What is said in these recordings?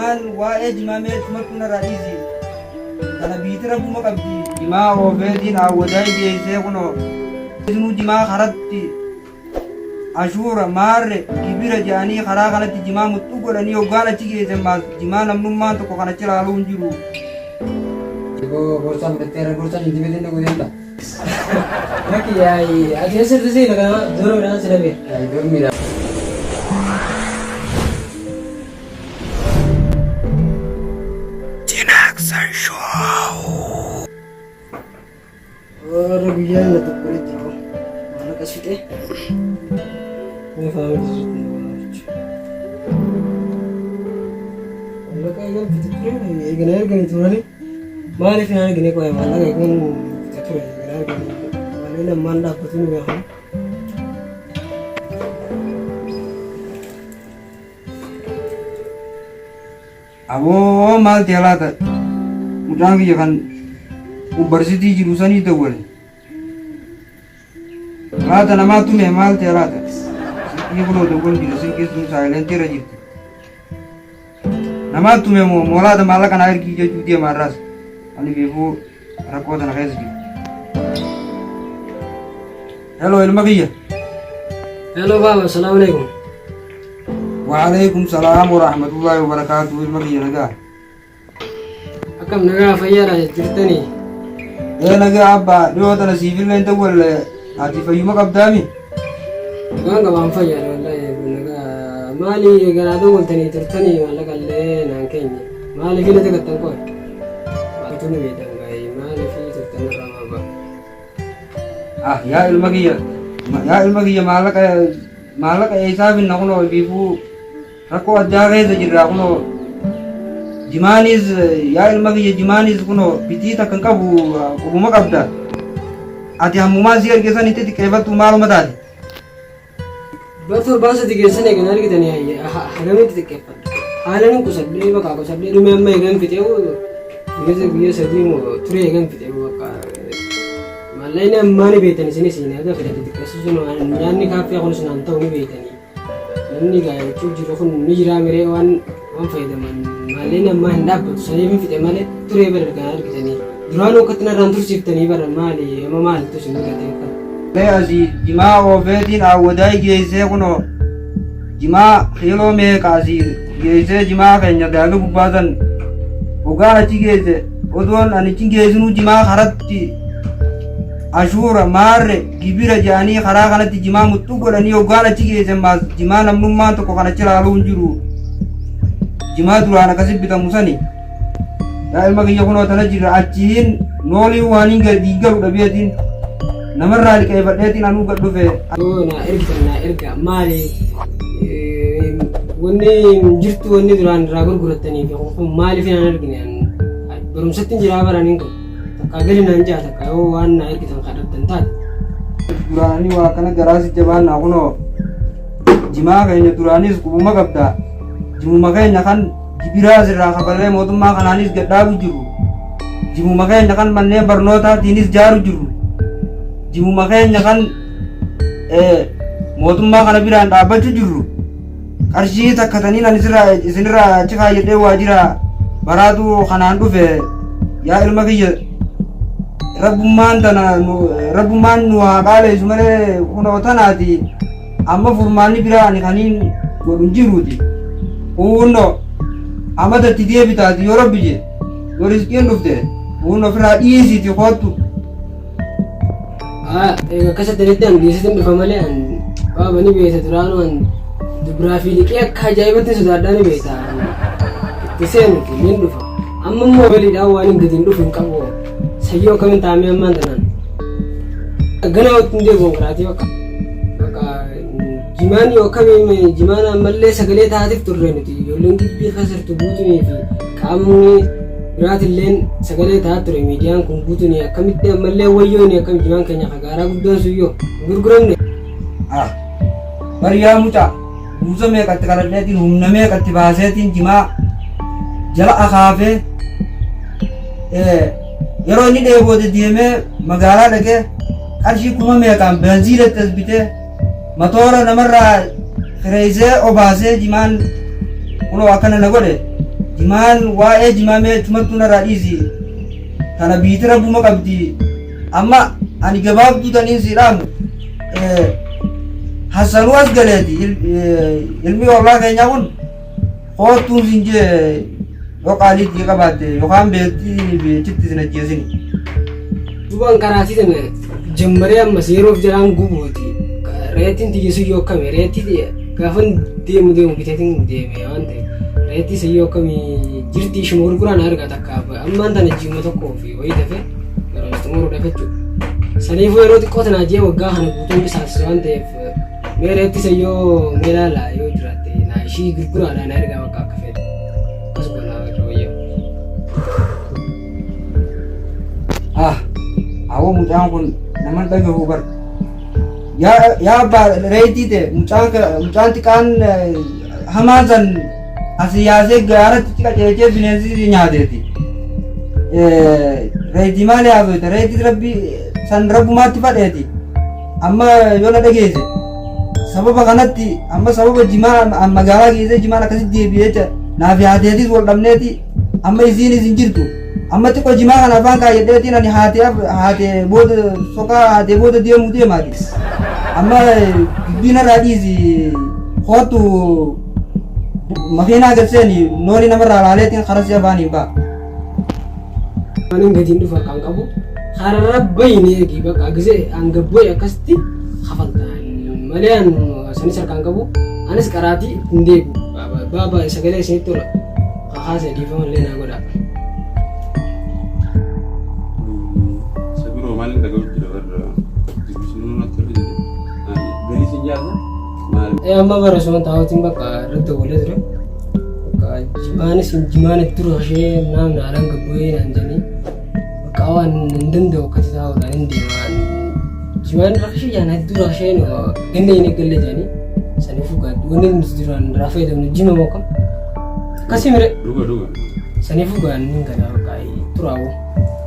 Jimaan waa'ee jimaa mee tumattu narraa dhiisi. Tana biiti rabbuma qabdi. Jimaa oofeetiin awwadaay geessee kunoo. Isinuu jimaa karatti ashuura maarre gibira jedhanii karaa kanatti jimaa muxxuu godhanii hoggaan achi geessan maas jimaa namnummaan tokko kan achi ilaaluu hin jiru. Boo gorsaan fudhatteera gorsaan hin dibetin dhuguu deemta. Lakki yaa'ii ati eessatti seena kana dura midhaan si dhabe. Yaa'ii dormiidha. Cinaaksan Show. Warra guyyaan na tokkoree jira. Maallaqa fixee. Mee faamilii sirriitti na baraachu. Maallaqa eegan fixe ture eegana erganii turanii. Maaliif hin argine qoya maallaqa eegan fixe ture eegana arganii. Malee nammaan dhaabbatu ni beekamu. Aboo maal ta'e laata? Mucaan kiyya kan yuunivarsiitii jiru sanii dawwale. Laata namaa tume maal ta'e laata? Silkii kunoo dawwal jira silkii sun saayilentii irra jirti. Namaa tume moo moo laata maallaqa naa ergii jechuu deema har'aas. Ani beekuu rakkoo tana keessa jiru. Hello ilma kiyya. Hello baaba, salaamu alaikum. Waalaikum salaam wa rahmatullahi wa barakaatuh ilma kiyya nagaa. Akkam nagaa fayyaadha jirtanii? Ee nagaa abbaa dhiyoo tana siifillee hin dawwalle ati fayyuma qabdaami. Nagaan qabaan fayyaadha wallahi nagaa maali garaa dawwaltanii turtanii maallaqa illee naan keenye maaliif na dagattan qoy maaltu ni beektan gaa'ee maaliif turtan irraa baaba. Ah yaa ilma kiyya yaa ilma kiyya maallaqa maallaqa eessaa finna kunoo ifiifuu Rakkoo addaa keessa jirra kunoo jimaanis yaa ilma kiyya jimaanis kunoo bitii takka hin qabu qubuma qabda. Ati hammumaan si erge san itti xiqqeeffattu maaluma taate. Bar torbaan sadi keessan eegan argitanii hagamitti xiqqeeffadha. Haala nin qusadhee bakka qusadhee dhumee amma eegan fixee guyya guyya sadii moo ture eegan fixee bakka maallaqni ammaa ni beektan isinis haga fedhate xiqqeessu sun nyaanni kaaffee kunis naan ta'u ni beektanii. Namni gaayachuu jiru kun ni jiraa miree waan waan fayyadaman maalleen ammaa hin dhaabbatu saniif hin fixe malee turee bara kan argitanii duraanuu akkatti narraan tursiiftanii bara maali amma maaltu isin mudate akka. Mee asii jimaa oofeetiin awwadaay geessee kunoo jimaa kiiloo meeqa asii geessee jimaa keenya gaaga gubbaa san dhugaa achi geesse otoon ani achi geessinuu jimaa karatti ashuura maarre gibira jedhanii karaa kanatti jimaa muxxuu godhanii hoggaan achi geessan maas jimaa namnummaan tokko kan achi ilaaluu hin jiru. Jimaa duraan akkasi bitamu sani. Yaa ilma kiyya kunoo tana jira achiin noolii waan hin gadi galu dhabeetiin namarraa liqeeffadheetiin anuu gad dhufe. Yoo naa ergitan naa erga maali wanni jirtu wanni duraan irraa gurgurattanii fi kun maaliif hin argine barumsatti hin jiraa baraniin kun. Takkaa gali naan jaa takka yoo waan naa ergitan kadhattan taate. Duraanii waa kana garaa si jabaannaa kunoo jimaa keenya duraanis qubuma qabda. Jimuma keenya kan gibiraas irraa kafalee mootummaa kanaanis gad dhaabu jiru. Jimuma keenya kan manneen barnootaatiinis jaaru jiru. Jimuma keenya kan mootummaa kana biraan dhaabbachuu jirru. Qarshii takka taniin ani sirraa isinirraa achi kaayyadhee waajjira baraatu kanaan dhufe yaa ilma kiyya rabbummaan tana rabbummaan nu haa qaaleessu malee kunoo tanaati amma furmaanni biraa ani kaniin godhu hin jiruuti kunno amata itti deebitaati yoo rabbi je yoo rizqiin dhufte kun ofirraa dhiisiiti koottu. Akkasitti jetti an dhiisitin dhufa malee an baaba ni beekta duraanuu an dubraa fi liqii akka ajaa'ibatti sodaadhaa ni beekta. Itti seenuti niin dhufa. Amma immoo waliidhaan waan hin gadi hin dhufu hin qabu. Sayyoo akkamiin taa'amee ammaan tanaan. Ganaa watti hin deebi'u karaatii bakka. Bakka jimaan yoo akkamiin jimaan ammallee sagalee taatiif turre nuti ijoolleen gibbii keessa jirtu guutunii fi qaamni biraatilleen sagalee ta'aa ture miidiyaan kun guutuun akkamitti ammallee wayyoon akkam jimaan keenya kagaaraa guddaan sun yoo hin gurguramne. Ah, bariyaa mucaa buusa meeqatti kadhadheetiin humna meeqatti baaseetiin jimaa jala akaafee yeroo inni dheeboote deemee magaalaa dhaqee qarshii kuma meeqaan benziilatti as bitee Matoora namarraa kireessee obaasee jimaan kunoo akkana na godhe Jimaan waa'ee jimaa mee achumattuu narraa dhiisi. Tana biiti rabbuma qabdi. Amma ani gabaabduu taniin sii dhaamu Hassanuu as galeeti ilmi ollaa keenyaa kun koottuun siin jee yoo qaalii itti qabaatte yookaan beektii beechitti sin ajjeesini. Duubaan karaatii tana jammaree ammas yeroof jalaan gubuuti. Reettiin tiyya sun yoo akkami reettii gaafan deemu deemu biteetiin deeme waan ta'eef reettii sun yoo akkami jirti ishuma gurguraan argaa takka ammaan tana ji'uma tokkoo fi wayii tafe barumsa xumuruudhaaf jechuudha. Saniifuu yeroo xiqqoo tanaa ji'a waggaa kana guutuun bisaasise waan ta'eef mee reetti san yoo mee laala yoo jiraatte naa ishii gurguraadhaan ergaa bakka akka fedhe akkas goonaa irra wayyaa. Ah, awwa mucaan kun nama dhagahu bar. Yaa yaa abbaa reetii ta'e mucaan mucaan xiqqaan hamaan san Asi yaasee gaaratti ci qaceelchee bineensi si nyaateeti. Reetii maali haasoyta? Reetii rabbi san rabbumaatti fadheeti. Amma yoo na dhageesse sababa kanatti amma sababa jimaa magaalaa geessee jimaan akkasitti deebi'ee jecha naaf haateetis wal dhabneeti amma isiinis hin jirtu. Amma xiqqoo jimaa kana afaan kaayyadheetiin ani haatee haatee booda soqaa haatee booda deemuu deemaati. Amma dubbiin irraa dhiisi kootu Makiinaa gad seeni noolii namarraa laaleetiin karaa si afaaniin ba'a. Anin gadiin dhufa kan qabu kararra bayin eegi bakka gisee an gabboe akkasitti kafalta malee an sanis harkaan qabu anis qaraatii hin deebi'u baaba sagalee isinitti tola kakaase dhiifama illee naa godha. Sabiroo maal dhaga'u jira warra dubbisnuu natti tola jedhe. Galii sin jaasa? Maal? Ee amma bara osoo taa'uutiin bakka irratti dawwalee ture. Bakka jimaanis jimaan itti dura ishee naam naalaan gabbu'ee naan jedhanii bakka waan hin danda'u akkatti taa'uudhaan hin deemaan. Jimaan rakshee jaan itti dura isheen ganda hin eeggalle jedhanii saniifuu gaaddu wanni nuti duraan irraa fayyadamnu jima moo kam akkasii mire Dhuga dhuga. saniifuu gaaddu hin galaa bakka turaawoo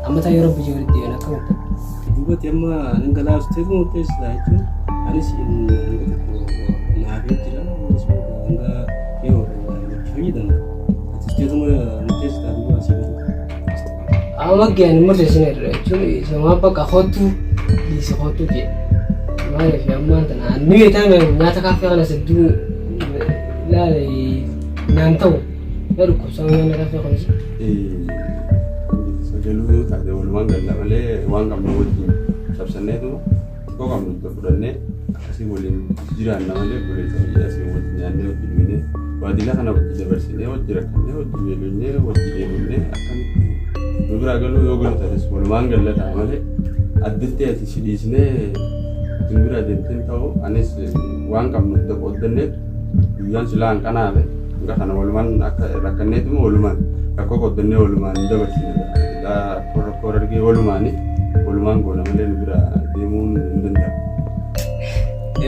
amma ta'ee yeroo biyya walitti deebiin akkamitti. Duubatti amma nan galaaftee murteessita jechuun anis hanga tokko naafee jira akkasuma hanga yeroo hojii fayyadamta. Atis jeetuma murteessita duuba asii galu. Amma maggeen murteessine irra jechuun isamaa bakka kottu dhiisi kottu jee. Maaliif ammaan tana ni beektaa nyaata kaaffee kana hedduu ilaale naan ta'u na dhukkubsaa nyaanni kaaffee kunis. Sagaluu yoo taate walumaan galla malee waan qabnu wajjin cabsanneetuma xiqqoo qabnu itti fudhannee akkasii waliin jiraanna malee obboleessa biyya asii wajjin nyaannee wajjin dhugnee baadiyyaa kana wajjin dabarsinee wajjin rakkannee wajjin beelofnee wajjin deemnee akkamitti nu biraa galuu yoo galu taates walumaan galla ta'a malee addatti ati si dhiisnee isin biraa deemteen ta'u anis waan qabnu itti qooddanneef guyyaan silaa hanqanaafe Hanga kana walumaan akka rakkanneetuma walumaan rakkoo qooddannee walumaan dabarsine. Silaa rakkoo rakkoo argee walumaani walumaan goona malee nu bira deemuun hin danda'amu.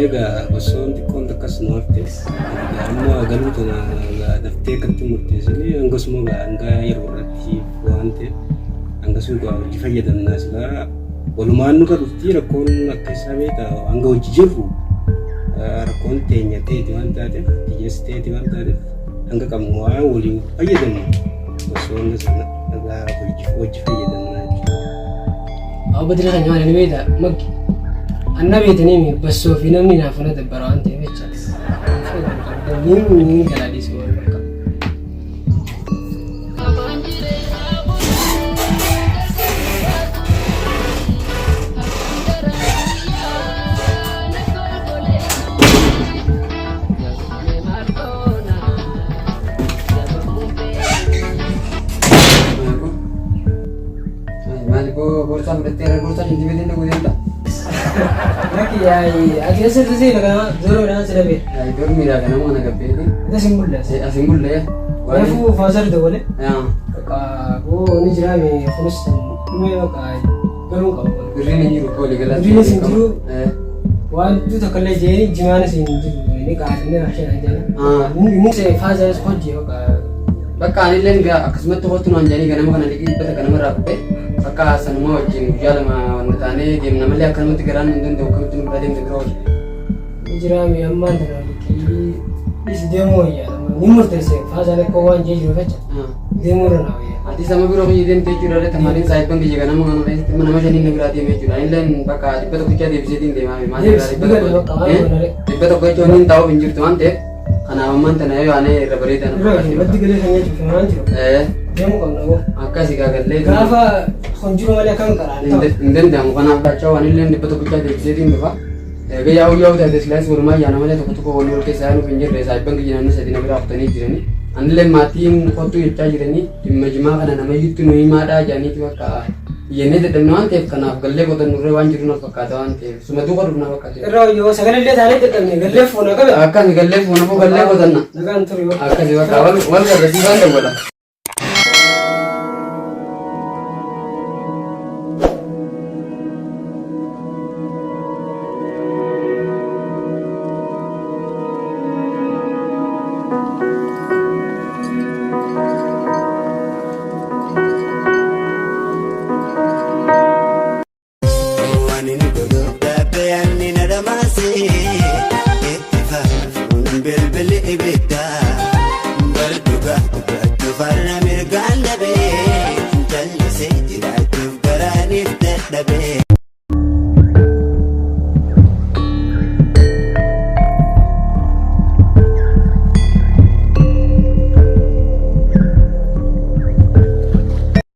Egaa osoon xiqqoon takkas nu hafte egaa amma galuu tana egaa daftee akkatti murteessine hangasuma egaa hanga yeroo irratti waan ta'eef hangasuma egaa hojii fayyadamnaa silaa walumaan nurra dhufti rakkoon akka isaa beekta hanga hojii jirru rakkoon teenya teeti waan taateef tiyyas teeti waan taateef hanga qabnu waan waliin fayyadamnu osoo hanga sana dhagaa hojii fayyadamna jechuudha. Abbaa Badira kan nyaanni ni beekta makki. Anna beetanii bassoo fi namni naaf na dabbara waan ta'eef jecha. Ni ni galaadhiisu waan bakka. Maali koo boorsaa fudhattee boorsaa hin dibeetiin dhuguu deemta? Lakki yaa'ii ati eessatti seena kana zoroodhaan si dhabee. Dormiidhaa ganama kana gabbeeti. Ati sin mul'as. Asin mul'ee. Reefu faasar dawwale. Bakka koo ni jira mee kunis dhumee bakka galuu qaba. Birriin hin jiru koo waliigalaa. Birriinis hin jiru. Wantu takka illee jeeni jimaanis hin jiru. Inni qaadinee raashin jedhani. Inni faasaris hojii bakka. Bakka anilleen akkasumatti kottu naan jedhanii ganama kana liqii dhibbata ganamarraa fudhee bakka sanumaa wajjin guyyaa lama wanna taanee deemna malee akkanumatti garaan hin danda'u akkamitti nu biraa deemte bira hojii. Ni jira mee ammaan tana liqii dhisi deemuu wayyaa. Ni murteesse faazaan akka waan jee jiru jecha deemuu irra naa wayya. Ati sama biroo kiyya deemte jechuudha. Tamaariin saayibban kiyya kan nama kana keessatti nama shaniin na biraa deeme jechuudha. Illeen bakka 100 deebiseetiin deemaa maal irraa 100 100 jechuun hin taa'uuf hin jirtu waan ta'eef kanaaf ammaan tana yoo aanee irra bareedaa na Irra wayya maddi galee kan nyaachuuf waan jiru. Deemuu qabna boo. Akkasi gaagallee. Gaafa kun jiru malee akkam qaraan ta'u. Hin danda'amu kanaaf bachaa waan illeen 100 deebiseetiin dhufa. Egaa yaa'u yaa'u taate silaas walumaa yaana malee tokko tokko walii wal keessa yaanuuf hin jirre saayibban kiyya naannoo sadii na biraa kutanii jiranii. Anillee maatiin kottuu jechaa jiranii dhimma jimaa kana namayyutti nu himaadhaa jedhaniiti bakka iyyannee dadhabne waan ta'eef kanaaf gallee qotannurree waan jiru na fakkaata waan ta'eef suma duuka dhufna fakkaate. Irra yoo sagalee illee taanee dadhabne gallee fuuna qabe. Akkasi gallee fuuna gallee qotanna. Nagaan turi yoo. Akkasi bakka wal wal garra siifaan dawwala.